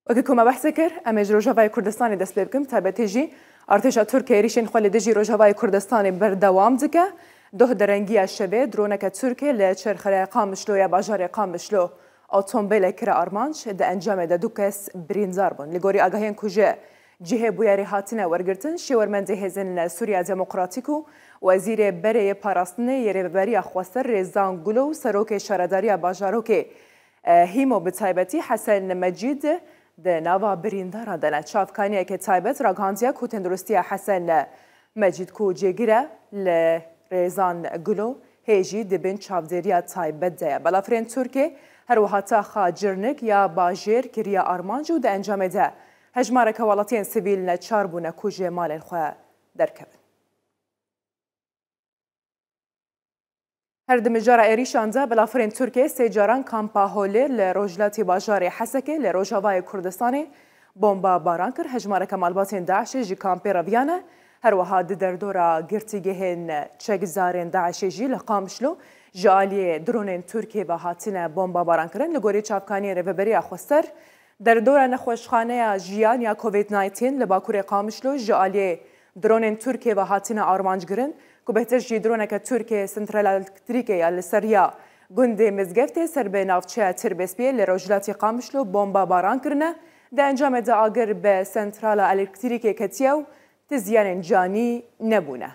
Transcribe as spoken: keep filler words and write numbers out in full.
Weke ku me behsê kir, em ê ji Rojavayê Kurdistanê dest pê bikin, bi taybetî jî artêşa Tirkiyê êrîşên xwe li dijî Rojavayê Kurdistanê berdewam dike. Doh derengiya şevê droneke Tirkiyê li çerxereya Qamişlo ya bajarê Qamişlo otombêlek kire armanc, di encamê de du kes birîndar bûn. Li gorî agahiyên ku ji cihê bûyerê hatine wergirtin, şêwermendê Hêzên Sûriya Demokratîk û Wezîrê Berê yê Parastinê yê Rêveberiya Xweser Rêzan Gulo û Serokê Şaredariya Bajarokê e, Hîmo bi taybetî Hesen Mecîd di nava birîndaran de ne. Çavkaniyeke taybet ragihandiye ku tenduristiya Hesen Mecîd ku cêgir e li Rêzan Gulo hê jî di bin çavdêriya taybet de ye. Belafirên Tirkê her wiha taxa Cirnik ya bajêr kiriye armanc û di encamê de hejmareke welatiyên sivîl neçar bûne ku ji malên xwe derkevin. Her di mijara êrîşan de belafirên Tirkiyê sê caran kampa Holê li rojhilatî bajarê Hesekê li rojavayê Kurdistanê bomba baran kir. Hejmareke malbatên DAIŞê ji kampê reviyane. Her wiha di derdora girtîgehên çekdarên DAIŞê jî li Qamişlo ji aliyê dronên Tirkiyê ve hatine bomba baran kirin. Li gorî çavkaniyên Rêveberiya Xweser, derdora nexweşxaneya jiyan ya Covid nineteen li Bakurê Qamişlo ji aliyê dronên Tirkiyê ve hatine armanc kirin, ku bêhtir jî droneke Tirkiyê sentrala elektrîkê ya li ser ya gundê Mizgeftê ser bi navçeya Tirbespiyê li rojhilatî Qamişlo bomba baran kirine. Di encamê de agir bi sentrala elektrîkê ketiye û ti ziyanên canî nebûne.